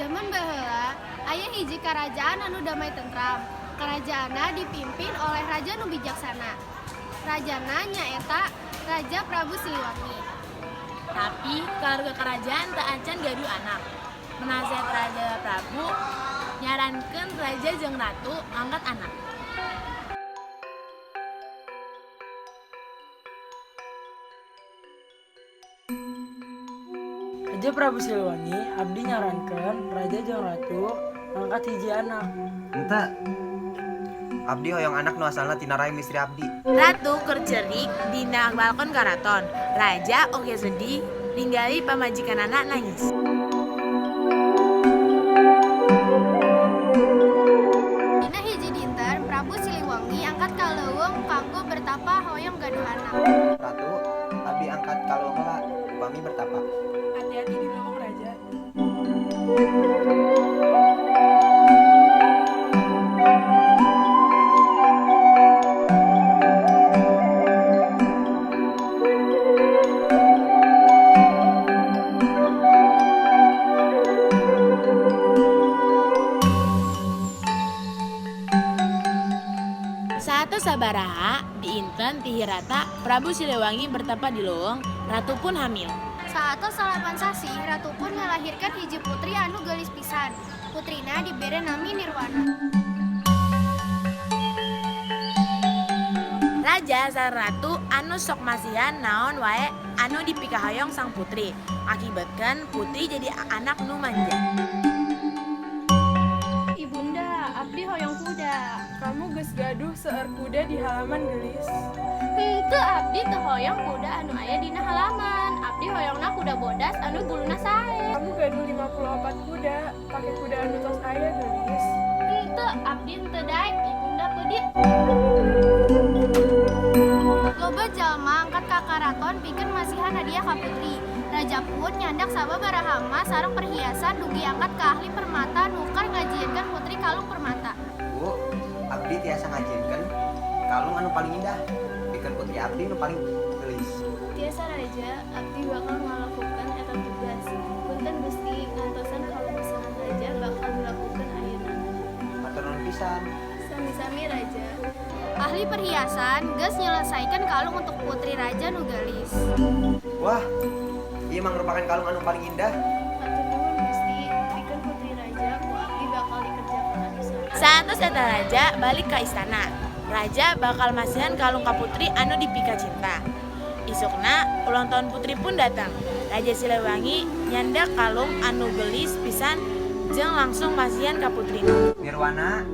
Zaman baheula aya hiji karajaan anu damai tentram. Karajaanna dipimpin oleh raja nu bijaksana. Rajana nyaeta Raja Prabu Siliwangi. Tapi keluarga kerajaan teu acan gaduh anak. Penasehat Raja Prabu nyarankeun raja jeung ratu ngangkat anak. Raja Prabu Siliwangi abdi nyarankeun raja jeung ratu ngangkat hiji anak. Henteu. Abdi hoyong anak nu asalna tina rahim istri abdi. Ratu keur cerik dina balkon karaton. Raja oge sedih ningali pamajikanana nangis. Dina hiji dinten Prabu Siliwangi angkat ka leuweung kanggo bertapa hoyong gaduh anak. Ratu, abdi angkat ka leuweung heula upami bertapa. Hati-hati di leuweung, Raja. Saatos sabaraha dinten tihirata Prabu Siliwangi bertapa di leuweung, ratu pun hamil. Saatos 8 sasih ratu pun ngalahirkan hiji putri anu geulis pisan. Putrina dibere nami Nirwana. Raja sareng ratu anu sok masihan naon wae anu dipikahoyong sang putri. Akibatkeun putri jadi anak nu manja. Ibunda, abdi hoyong kuda. Kamu geus gaduh seueur kuda di halaman, geulis. Henteu, abdi teu hoyong kuda anu aya dina halaman. Abdi hoyongna kuda bodas anu buluna sae. Kamu gaduh 54 kuda, pake kuda anu tos aya, geulis. Henteu, abdi henteu daek, ibunda pedit. Loba jalma angkat ka karaton pikeun masihan hadiah ka putri. Raja pun nyandak sababaraha emas sareng perhiasan dugi angkat ka ahli permata nu keur ngajieunkeun putri kalung permata. Bu, abdi tiasa ngajieunkeun kalung anu paling indah pikeun putri abdi nu paling geulis. Tiasa Raja, abdi bakal ngalakukeun eta tugas. Punten Gusti, ngantosan kalung pesanan Raja bakal dilakukeun ayeuna. Hatur nuhun pisan. Sami-sami Raja. Ahli perhiasan geus nyelesaikan kalung untuk putri raja nu geulis. Wah, ieu mangrupakeun kalung anu paling indah. Hatur nuhun Gusti, pikeun putri raja ku abdi bakal dikerjakeun anu sae. Saatos eta raja balik ka istana. Raja bakal masihan kalung ka putri anu dipika cinta. Isukna ulang tahun putri pun datang. Raja Siliwangi nyandak kalung anu geulis pisan jeung langsung masihan ka putrina. Nirwana.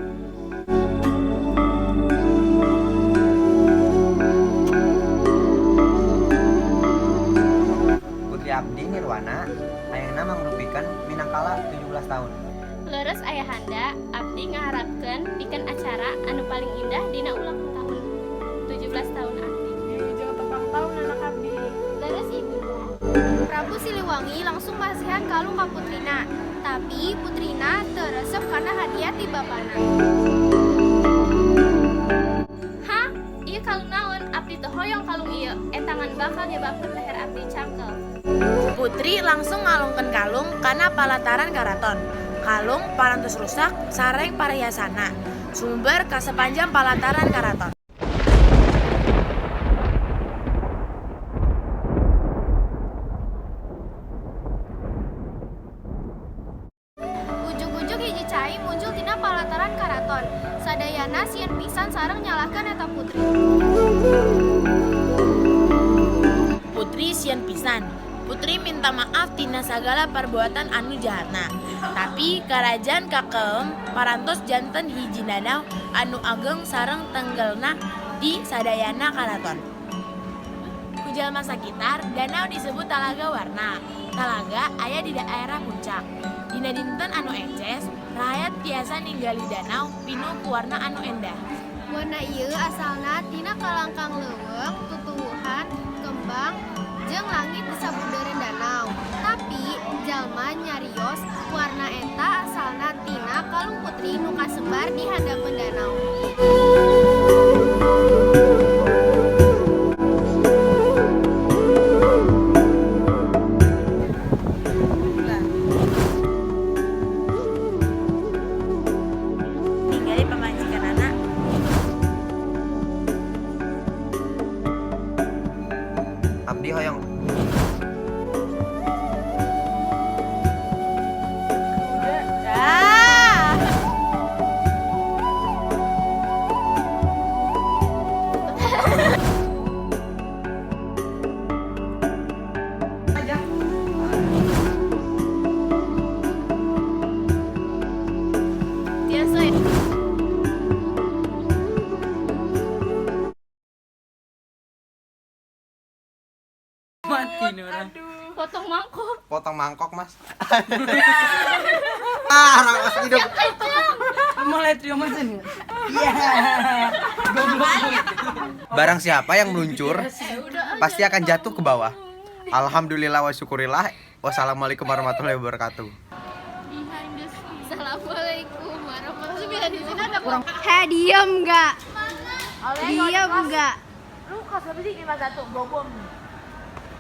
Putri abdi Nirwana ayeuna mangrupikeun minangkala 17 tahun. Leres ayahanda, abdi ngaharapkeun pikeun acara anu paling indah dina ulang tahun 17 tahun abdi. Wilujeng tepang taun anak abdi. Leres ibunda. Prabu Siliwangi langsung masihan kalung ka putrina, tapi putrina teu resep kana hadiah ti bapana. Hah? Ieu kalung naon? Abdi teu hoyong kalung ieu. Eta ngan bakal nyebabkeun leher abdi cangkel. Putri langsung ngalungkeun kalung kana palataran karaton. Kalung parantos rusak sareng parhiasana. Sumber ka sepanjang palataran karaton. Ujug-ujug hiji cai muncul tina palataran karaton. Sadayana sieun pisan sareng nyalahkeun eta putri. Putri sieun pisan. Putri minta maaf tina sagala perbuatan anu jahatna. Tapi karajaan kakeum parantos janten hiji danau anu ageng sareng tenggelna di sadayana karaton. Ku jalma sakitar, danau disebut Talaga Warna. Talaga aya di daerah puncak. Dina dinten anu eces, rahayat tiasa ninggali danau pinuh ku warna anu endah. Warna ieu asalna tina kalangkang leuweung, tutuwuhan, kembang, jeung langit di sabudeureun danau. Tapi jalma nyarios warna eta asalna tina kalung putri nu kasebar di handapeun danau. Mati nih orang. Potong mangkok. Potong mangkok, Mas. Ah, orang masih hidup. Lu mau lihat trio mesin nggak? Iya. Goblok. Barang siapa yang meluncur pasti akan jatuh ke bawah. Alhamdulillah wa syukurillah. Wassalamualaikum warahmatullahi wabarakatuh. Behind the scene. Assalamualaikum warahmatullahi wabarakatuh. Heh, diem nggak? Diem nggak? Lu kelas berapa sih? 51, bobom.